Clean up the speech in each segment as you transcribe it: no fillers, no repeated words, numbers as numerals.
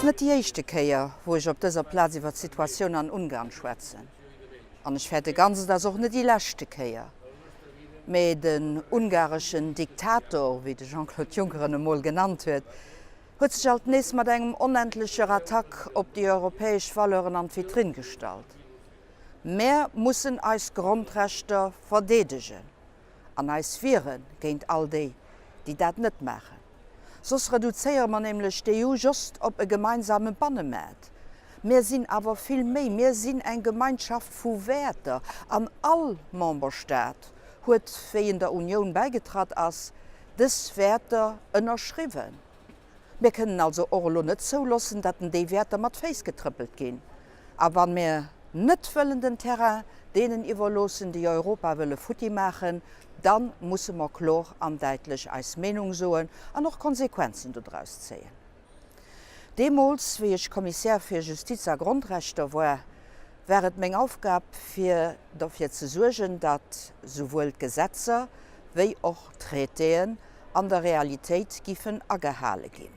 net déi éischte Kéier, wou ech op dëser Plaz iwwer d'Situatioun an Ungarn schwätzen. An ech fäerte ganz, et ass och net déi leschte Kéier. Mee den ungareschen Diktator, wéi de Jean-Claude Juncker en emol genannt huet, huet sech alt nees mat engem onendlecher Attack op déi europäesch Valeuren an d'Vitrinn gestallt. Mär mussen eis Grondrechter verdeedegen an eis wiere géint all déi, déi dat net maachen. Soss reduzéiere mer nämlech d'EU just op e gemeinsame Bannemaart. Mär sinn awer vill méi, mir sinn eng Gemeinschaft vu Wäerter an all Memberstaat huet, wéi en der Unioun bäigetratt ass, dës Wäerter ënnerschriwwen. Mir kënnen also och elo net zoulossen, datt déi Wäerter mat Féiss getrëppelt ginn. A wa mir net wëllen den Terrain deenen iwwerloossen, déi Europa wëlle futti maachen, da musse mer klor an däitlech eis Meenung soen an och Konsequenzen dodraus zéien. Deemools, wéi ech Kommissär fir Justiz a Grondrechter war, war et meng Aufgab, fir derfir ze suergen, datt souwuel d'Gesetzer wéi och d'Traitéen an der Realitéit giffen agehale ginn.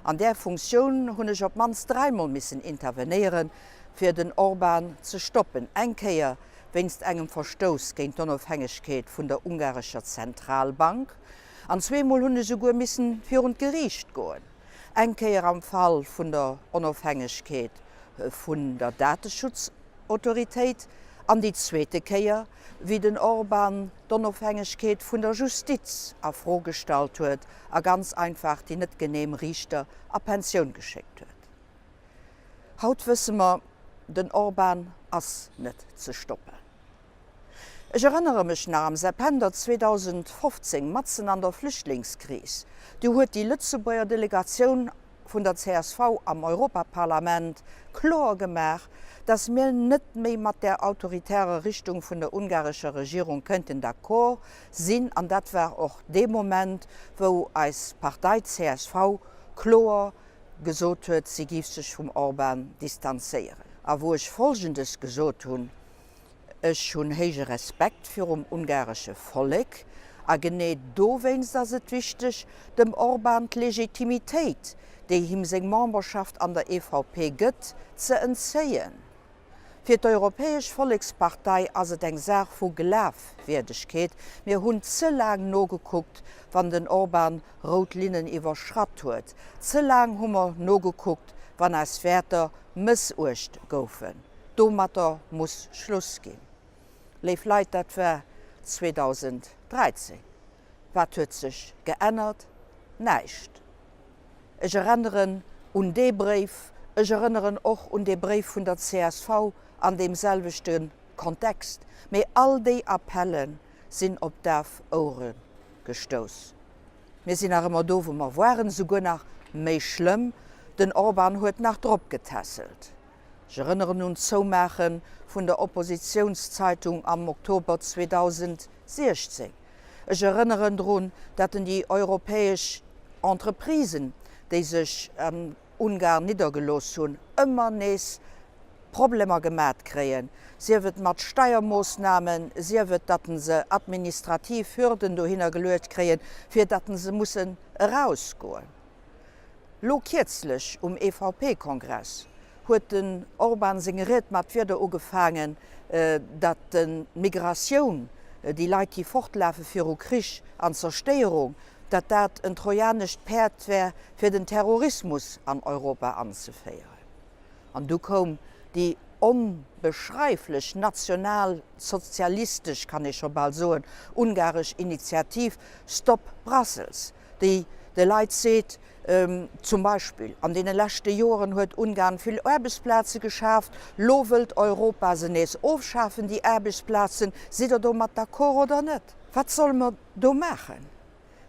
An där Funktioun hunn ech op d'mannst dräimol missen intervenéieren, fir den Orbán ze stoppen, eng Kéier wéinst engem Verstouss géint d'Onofhängegkeet vun der ungarescher Zentralbank, an zweemol hunn ech esouguer missen virun d'Geriicht goen, eng Kéier am Fall vun der Onofhängegkeet vun der Dateschutzautoritéit an déi zweete Kéier, wéi den Orbán d'Onofhängegkeet vun der Justiz a Fro gestallt huet a ganz einfach déi net genehm Riichter a Pensioun geschéckt huet. Haut wësse mer, den Orbán ass net ze stoppen. Ech erënnere mech nach am Sepember 2015, matzen an der Flüchtlingskris, du huet déi Lëtzebuerger Delegatioun vun der csv am Europaparlament kloer gemaach, dass mir net méi mat där autoritärer Richtung vun der ungarescher Regierung kënnten d'accord sinn. An dat war och dee Moment, wou eis Partei csv kloer gesot huet, si géif sech vum Orbán distanzéieren. A wou ech Folgendes gesot hunn, Ech hunn héije Respekt virum ungaresche Vollek a genee dowéinst ass et wichteg, dem Orbán d'Legitimitéit, déi him seng Memberschaft an der EVP gëtt, ze entzéien. Fir d'Europäesch Vollekspartei ass et eng Saach vu Glafwierdegkeet. Mir hunn ze laang nogekuckt, wann den Orbán rout Linnen iwwerschratt huet. Ze laang hu mer nogekuckt, wann eis Wäerter mëssuecht goufen. Domatter muss Schluss ginn. Léif Leit, dat war 2013. Wat huet sech geännert? Näischt. Ech erenneren un dee Bréif, ech erënneren och un dee Bréif vun der csv an deem selwechte Kontext. Mee all déi Appelle sinn op daf Ouere gestouss. Mir sinn nach ëmmer do, wou mer waren, esouguer nach méi schlëmm, den Orban huet nach drop getässelt. Ech erënneren un d'Zoumaache vun der Oppositiounszeitung am Oktober 2016. Ech erënneren drun, datt en déi europäesch Entreprisen, déi sech an Ungarn niddergelooss hunn, ëmmer nees Problemer gemat kréien, sief et mat Steiermoossnamen, sief et, datt se administrativ Hürden dohinner geluecht kréien, fir datt se mussen erausgoen. Lo kierzlech um EVP-Kongress huet den Orban seng Ried mat Wierder ugefaangen, datt d'Migratioun, déi Leit déi fortlafe viru Krich an Zerstéierung, datt dat en trojanescht Päerd wär fir den Terrorismus an Europa anzeféieren. An du koum déi onbeschreiflech nationalsozialistesch, kann ee scho bal soen, ungaresch Initiativ Stop Brussels, déi de Leit seet, zum Beispill, an deene leschte Joren huet Ungarn vill Aarbechtsplaze geschaaft, lo wëllt Europa se nees ofschafen, déi Aarbechtsplazen, sidd Der domat d'accord oder net? Wat solle mer do maachen?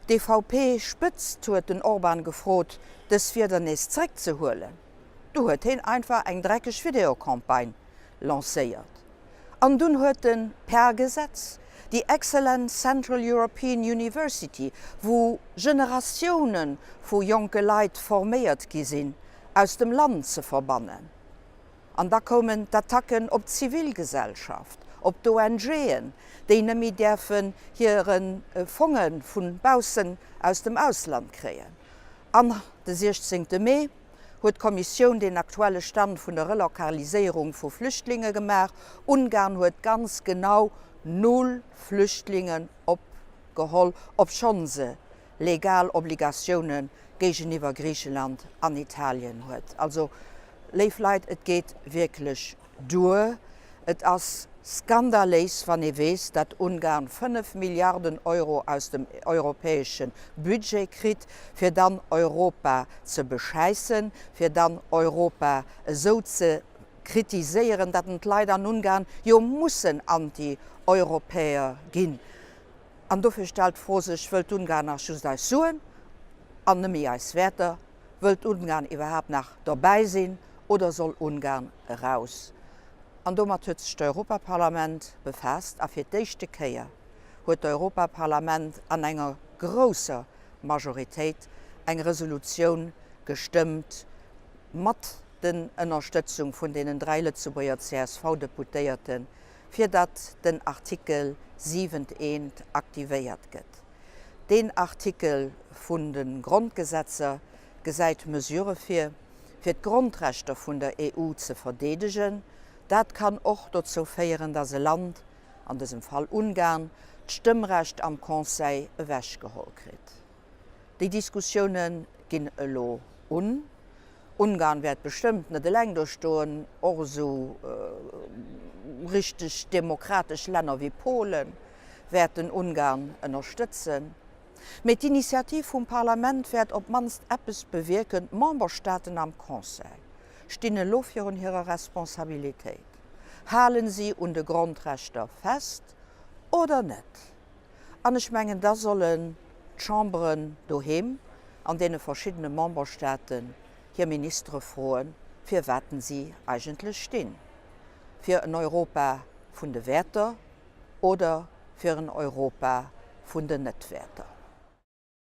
D'EVP-Spëtzt huet den Orban gefrot, dës Wierder nees zeréckzehuelen. Du huet heen einfach eng dreckeg Videocampagne lancéiert. An dunn huet en per Gesetz déi excellent Central European University, wou Generatioune vu jonke Leit forméiert gi sinn, aus dem Land ze verbannen. An da koumen d'Attacken op d'Zivilgesellschaft, op d'ONGen, déi net méi däerfen hire Fonge vu baussen aus dem Ausland kréien. An de 16 Mee. huet d'Kommissioun den aktuelle Stand vun der Relokaliséierung vu Flüchtlinge gemaach. Ungarn huet ganz genau null Flüchtlingen opgeholl, obschonn se legal Obligatioune géigeniwwer Griicheland an Italien huet. Also, léif Leit, et geet wierklech duer. Et ass skandaléis, wann ee weess, datt Ungarn 5 Milliarden Euro aus dem europäesche Budget kritt, fir dann Europa ze beschäissen, fir dann Europa esou ze kritiséieren, datt en d'Leit an Ungarn jo mussen Anti-Europäer ginn. An dofir stellt d'Fro sech, Wëllt Ungarn nach just eis Suen an nëmme eis Wäerter? Wëllt Ungarn iwwerhaapt nach dobäi sinn oder soll Ungarn eraus? An domat huet sech d'Europaparlament befaasst a fir d'éischte Kéier huet d'Europaparlament an enger grousser Majoritéit eng Resolutioun gestëmmt mat den Ënnerstëtzung vun deenen 3 Lëtzebuerger CSV-Deputéierten, fir datt den Artikel 7 I aktivéiert gëtt. Deen Artikel vun de Grondgesetzer gesäit Mesurë vir, fir d'Grondrechter vun der EU ze verdeedegen. Dat kann och dozou féieren, datt e Land, an dësem Fall Ungarn, d'Stëmmrecht am Conseil ewechgeholl kritt. Déi Diskussioune ginn elo un. Ungarn wäert bestëmmt net eleng do stoen, och esou richteg demokratesch Länner wéi Polen wäerten Ungarn ënnerstëtzen. Mee d'Initiativ vum Parlament wäert op d'mannst eppes bewierken, D'Memberstaaten am Conseil stinn elo virun hirer Responsabilitéit, Halen si un de Grondrechter fest oder net? An ech mengen, da sollen d'Chamberen doheem an deene verschiddene Memberstaaten hir Ministere froen, fir waten si eigentlech stinn, fir en Europa vun de Wäerter oder fir en Europa vun den Net-Wäerter.